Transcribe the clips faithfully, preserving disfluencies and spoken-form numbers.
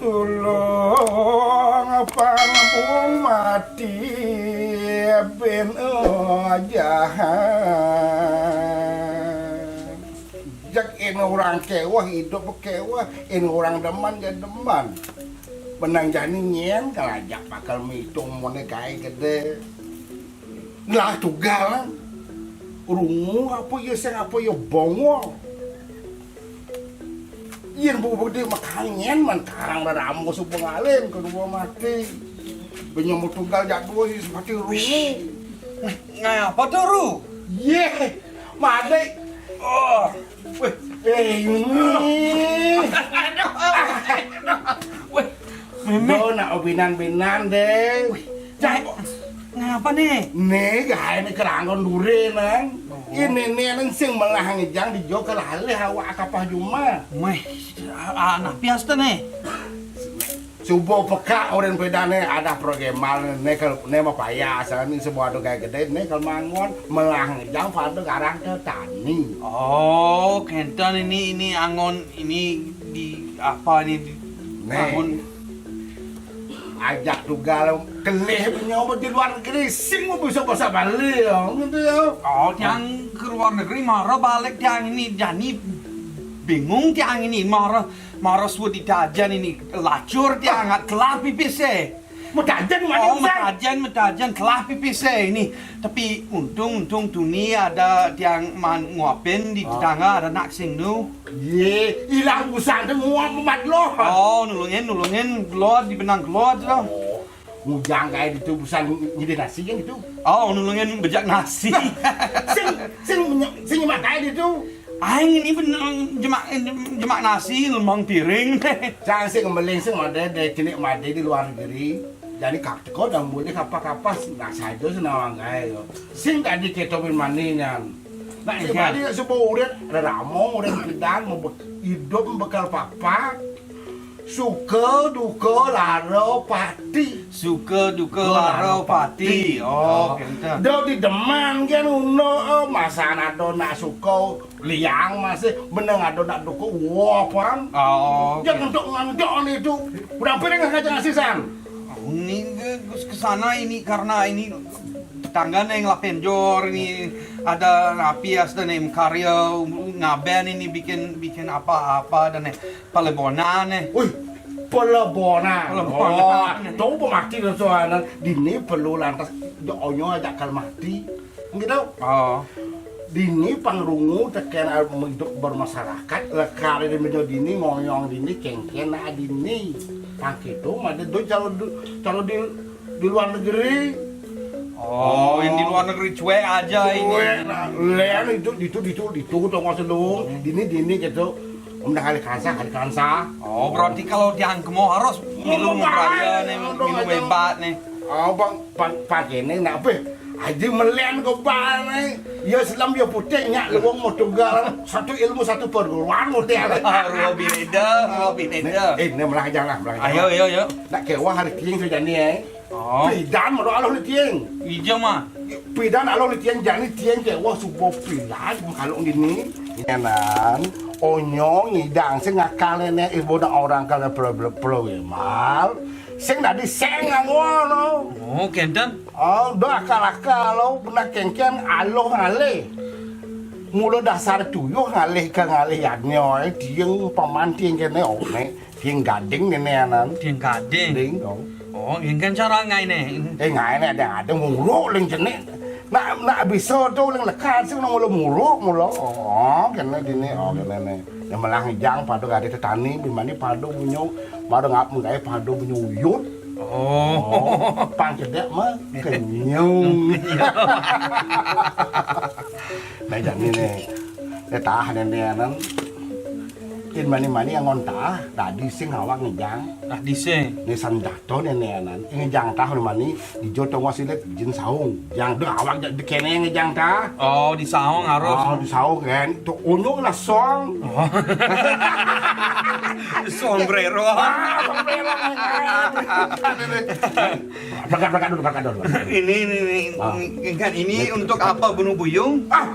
Tulung pang buung mati bin jahat. Jeg in orang kéweh, idup kéweh, in orang demen, ya demen. Benang jani nyén, kalajak bakal mitung moné gaé gedé. Lah tugal. Rungu apa ya sing apa ya bongol. Yén bubuk di makangén man karang raramo suba ngalin kedua mati. Benyong tugal jadua sih mati rungu. Ngapa tuh, Ru? Yé, mati. Oh, weh, eh, ini. Aduh. Weh, Mémé. Do nak binan-binan deh. Wih, Cak, ngapa nih? Nih, gaé nih kerangkon durinan. Oh. Ini nih nang sing melah ngejang di jo kelalih awak kapah juma. Méh, anak pias tuh nih. Subuh peka orang pedané ada progemal nih, kel né mah payah, asal nih semua ada gaé gedé nih, kel mangon melah ngejang pada karang ke tani. Oh, kénten ini, ini angon ini di apa nih di Nih. Angon. Ajak tugal kelih punya di luar negeri sing mau bisa bahasa Bali ya gitu ya. Oh, tiang ke luar negeri mara balik tiang ini jani bingung tiang ini mara mara sudah ditajan ini lacur tiang nggak kelah pipis eh. Metajan mana oh, metajan metajan kelah pipis eh ini. Tapi untung untung tuni ada tiang man nguapin di tetangga ada nak sing nu. Yé, ilang busan tu nguap memat loh. Oh, nulungin, nulungin, keluar di benang keluar tu. Oh, ngujang kayak gitu busan ngide nasi kan gitu. Oh, nulungin bejak nasi. Sing, sing, sing nyemak kayak gitu. Aing ini bener jemak jemak nasi lemang piring. Jangan sing ngemeling sing made deh kini made di luar negeri. Jadi kak teko dan boleh kapas-kapas nggak saja senawang kayak yo. Sing tadi kita bin maninan. Nah, iya. Tadi sebuah udah reramo, udah gedang, mau be- hidup bekal papat. Suka duka lara pati. Suka duka lara pati. Oh, kénten. Do di deman kan uno eh, masa ado nak suka liang masih beneng ado nak duka wah pang. Oh, oke. Jangan untuk ngantuk nih itu. Udah piring aja ngasih san. Ini ke, ke sana ini karena ini tetangga nih ngelapen jor ini ada rapi ya sudah nih karya ngaben ini bikin bikin apa-apa dan nih pelebonan nih. Wih, pelebonan. Pelebonan. Oh, tahu pemati dan soalan dini perlu lantas doonyo ajak kal mati. Gitu. Oh. Dini pangrungu teken hidup bermasyarakat lekar di meja dini ngoyong dini kengken dini. Pang kitu made do kalau di kalau di di luar negeri. Oh, yang di luar negeri cuek aja ini. Cuek, nah, lean itu itu itu itu dong maksud dong. Dini dini gitu. Udah kali kansa kali kansa. Oh, berarti kalau tiang kemo harus minum raya nih, minum hebat nih. Oh, bang, pan, pan kene nak apa? Aji melian ke bal nih. Ya selam ya putih nyak lewong mau tunggal satu ilmu satu perguruan model. Ruwa bineda, ruwa bineda. Eh, ini melah aja lah, melah aja. Ayo, ayo, ayo. Nak kewah hari tiing tu jani eh. Oh. Pidan mau aloh ni tiing. Ija mah. Pidan aloh ni tiing jani tiing kewah subuh pilan kalau gini. Nyanan, onyo ngidang sing ngakal nenek ibu nak orang kalau pelo pelo mal. Sing dadi seng ngono. Oh, kenten. Oh, do akal-akal lo benak kengken aloh ngalih. Mula dasar tuyuh ngalih ke ngalih yadnya, eh, tiing paman tiing kene, oh, ne, tiing gading nene anan. Tiing gading. Ding, oh. Oh, ingkan cara ngai ne. Eh, ngai ne ada ada muruk ling jenik. Nak nak bisa tu ling lekat sing nang mula muruk mula. Oh, kene dini, oh, kene ne. Yang melah ngejang padu gade tetani, bimani padu bunyo, padu ngap menggai padu bunyo uyut. Oh. Oh, pang cedek mah kenyung. Nah, jani ne. Eh, tah nene anan. In mani-mani angon tah, dadi sing awak ngejang. Dadi sing. Ne sandato nene anan. Ngejang tah mani, ijo tong wasilet jin saung. Jang deh awak ja-, dikene ngejang tah. Oh, di saung harus. Oh, di saung kan. Tu unuk lah song. Oh. Sombrero. Ah, sombrero. Berangkat, berangkat dulu, berangkat dulu. Ini, ini, ini, Ah. ini kan ini untuk apa bunuh buyung? Ah,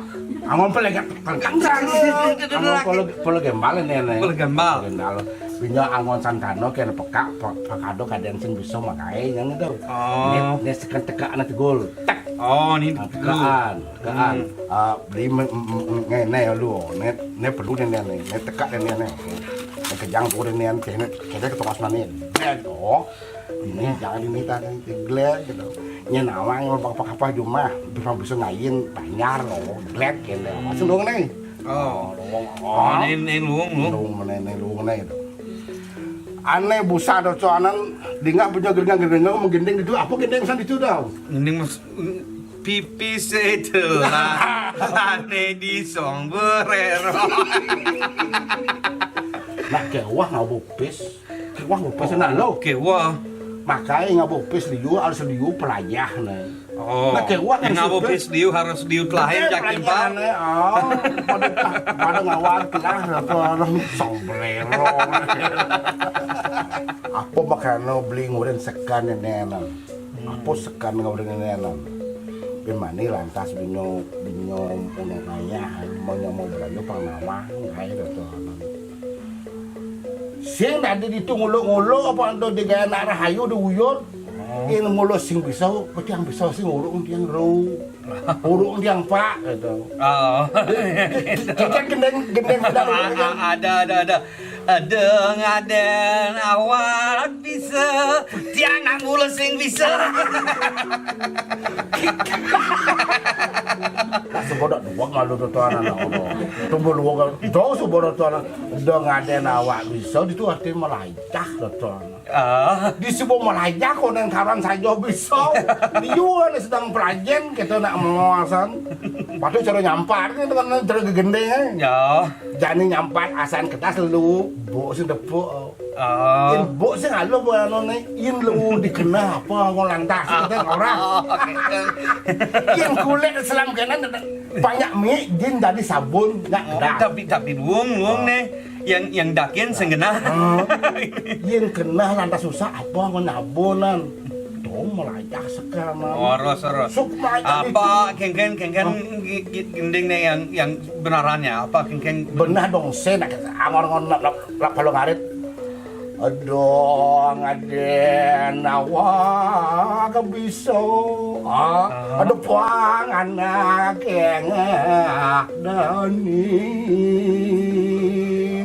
angon pelega, pelega. Angon polo, polo gembal ini, ini. Polo gembal. Polo gembal. Pinya angon santana kena pekak, pe-, pekado kadén sing bisa makaé, yang itu. Oh. Né, né seken tekak ana tegul. Tek. Oh, ini nah, dulu. Tekaan, tekaan. Hmm. Ah, beli me-, m-, m-, ngene ya lu. Né, né perlu né, né, né. Né tekak né, né, né. Né kejang tuh né, né. Né, né, kita ketemu asmane. Glek, oh. Ini jangan ini tadi, glek gitu. Nya nawang yang apa-apa jumah, bisa, bisa ngayin, tanyar, oh, glek gitu. Langsung dong né. Oh. Oh, dong. Oh, né, né luung, luung. Luung, né, né, luung, né, gitu. Ané busa doconan, dingah punya geringang-geringang menggending itu, apa gending san itu dah? Gending mas, pipis itu lah. Ané di song berero. Nah, kéwah ngabupis. Kéwah ngabupis nah lo. Kéwah. Makaé ngabupis liu, harus liu pelayah né. Oh, nah, kéwah yang ngabupis liu harus liu telahin. Jakin, Pak. Oh, pada, pada ngawal telah apa orang sombrero. Apa makana beli ngurin sekan nénénan? Apa sekan ngurin nénénan? Bimani lantas binyo, binyo punya nanya, mau nyamuk belayu pang nawang, kayak gitu. Sing tadi ditu nguluk-nguluk apa ento digaya anak rahayu diuyut. Oh. Yen mula sing bisa, peti yang bisa sing uruk tiang ro. Uruk tiang pak gitu. Oh. Kikan gendeng, gendeng tidak uruk kan? Ada, ada, ada. Ada ngaden awak bisa, tiang nang mula sing bisa. Nah, sebodoh dua malu tuh anak. Tunggu lu kan. Jauh sebodoh tuh anak. Ada ngaden awak bisa, itu arti melajah tuh anak. Ah. Di sebuah melajah kok nang karan saja bisa. Dia ni sedang pelajen kita nak mengawasan. Padahal cara nyampar ni dengan cara gegendeng, eh. Ya. Jani nyampat asan kertas lu, buk sing tepuk. Ah. Yen buk sing aluh apa anu ni, yen lu dikenah apa kok lantas kita orang. Yen kulit selam kena banyak mi, jin jadi sabun, nak kertas. Tapi, tapi luung, luung ni. Yang, yang dakin sing genah. Ah. Yen kenah lantas susah apa kok nyabunan. Tuh melajah sekarang. Waras, waras. Sukma aja apa, gitu. Kéngkén, kéngkén, gi-, gi-, gending ni yang, yang benarannya, apa kéngkén? Benah dong, sen, angor-ngor, lap, lap, lap, kalau ngarit. Aduh, ngaden awak bisa. Ah, ah. Aduh, puang anak yang dani.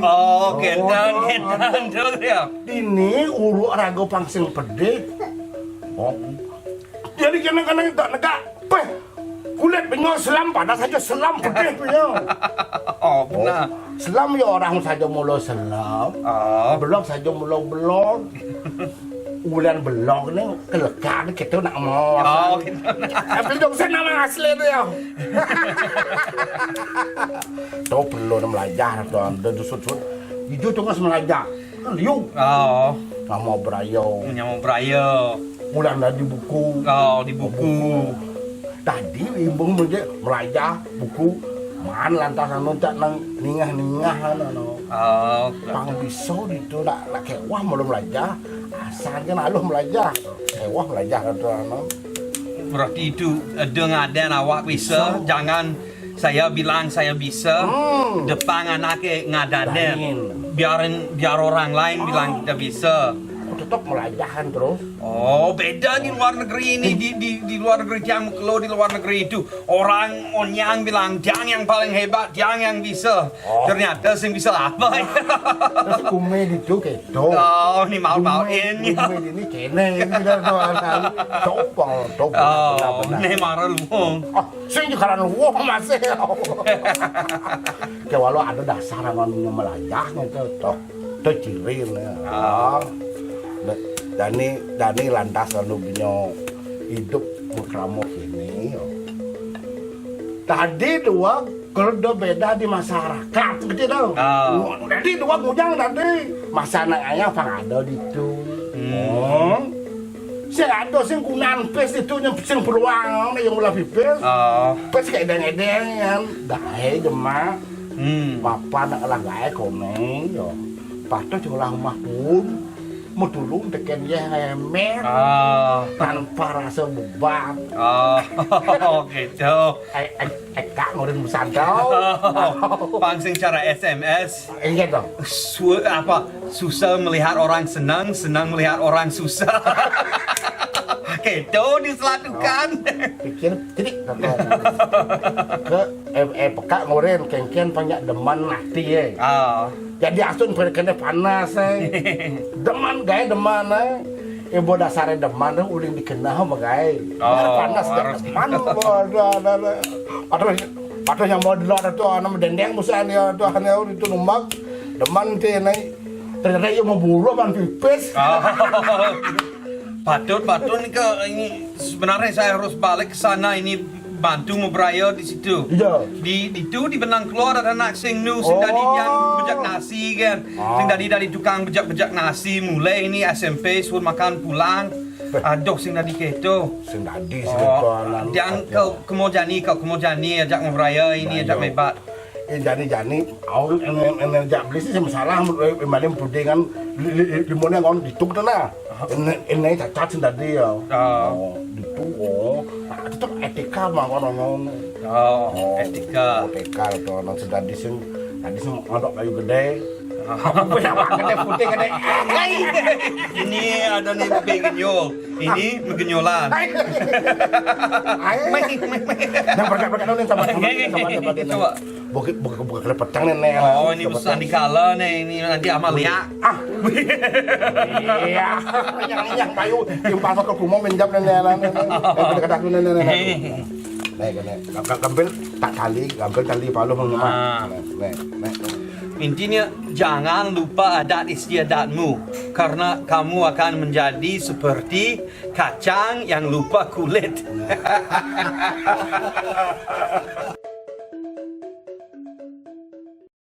Oh, kénten, oh, kénten, aduh. Terus ya. Dini uruk raga pang sing pedih. Oh. Jadi kena-kena tak negak. Peh, kulit penyo selam, pada saja selam pedih penyo. Oh, benar. Selam ya orang saja mula selam. Oh. Belok saja mula belok. Ulan belok ni kelekat kita nak mau. Oh, gitu. Tapi dong saya nama asli tu ya. Tahu perlu nak belajar tu, ada dusut-sut. Itu tu kan belajar. Liu. Oh. Nyamuk berayo. Nyamuk berayo. Mulan dari buku. Oh, di buku. Buku. Tadi imbung meje melajah buku. Man lantas anu tak nang ningah-ningah anu. Oh. Pang bisa ditu nak, nak kewah belum melajah. Asal kan aluh melajah. Kewah melajah kata anu. Berarti itu ada ngaden awak bisa, bisa. Jangan saya bilang saya bisa, hmm, depan anak ke ngadanin. Biarin, biar orang lain, oh, bilang kita bisa. Oh, tetap melajahan terus. Oh, beda di luar negeri ini, di, di, di luar negeri, yang kalau di luar negeri itu orang onyang bilang, "Jang yang paling hebat, Jang yang bisa." Oh. Ternyata sing bisa apa ya? Terus kume itu keto. Oh, ni mau-mauin. Kume, kume ini kene, ini kita tuh, coba, coba. Oh, benar, benar. Ni marah lu. Oh, sing juga kan luwung masih. Oke, walau ada dasar anak melajah gitu, toh. Itu ciri lah. Ah. Da-, dani, dani lantas lalu punya hidup berkeramuk ini. Tadi dua kerja beda di masyarakat gitu tau. Ah. Jadi dua bujang tadi masa anak ayah pang ada di itu. Hmm. Oh. Sing ada sing kunan pes itu yang sing peluang yang ulah pipis. Oh. Pes kayak edeng-edeng kan. Dah, eh, jemak. Hmm. Bapa nak lah gae kono yo. Patut sekolah rumah pun mau tulung teken ye hemet. Ah. Tanpa rasa beban. Oh, gitu. Eh, eh, eh, kak ngurin musantau. Pangsing cara S M S. Iya toh. Su-, apa? Susah melihat orang senang, senang melihat orang susah. Kéto di selatukan. Pikir titik ke eh, eh pekak ngoren kéngkén banyak demen mati eh. Ah, Jadi asun kéné panas eh. Demen gaé demen eh. Ibu dasarnya demen tuh uling dikenal sama gaé. Oh, Panas harus. Demen. Waduh, ada ada. Padahal padahal yang mau dulu ada tuh anak dendeng busan ya tuh hanya itu numbak. Demen téh naik. Ternyata ia mau bulu pan pipis. Ah. Patut, patut ni ke ini sebenarnya saya harus balik ke sana ini bantu mau beraya di situ. Iya. Di di tu di Benang Keluar ada anak sing nu sing dadi Oh. yang bejak nasi kan. Sing dadi dari tukang bejak-bejak nasi mulai ini S M P suruh makan pulang. Aduh sing dadi keto. Sing dadi sing Oh, kanan. dan kau kemau jani kau kemau jani ajak mau beraya ini ajak mebat. Eh jani-jani, au en en en jak beli sih masalah maling pudingan limone ngon dituk tuh nah. En en cacat sing dadi ya. Ah. Oh, dituk oh. Nah, itu tuh etika mah kono ngono. Oh, etika. Etika itu nang sing dadi sing dadi sing ngadok kayu gede. Punya apa gede putih gede. Ini ada nih begenyol. Ini begenyolan. Ayo. Yang berkat-berkat nih sama sama sama. Coba. Bukit bukit bukit kelepetan nih. Oh, ini pesan dikala nih. Ini nanti Amalia. Ah. Iya. Yang yang payu yang pasok ke rumah minjam nih nih nih. Kata-kata nih nih nih. Nih, nih. Gam- gam- Gampil tak tali, gampil tali palu mah. Ah. Nih, nih, nih. Intinya jangan lupa adat istiadatmu karena kamu akan menjadi seperti kacang yang lupa kulit.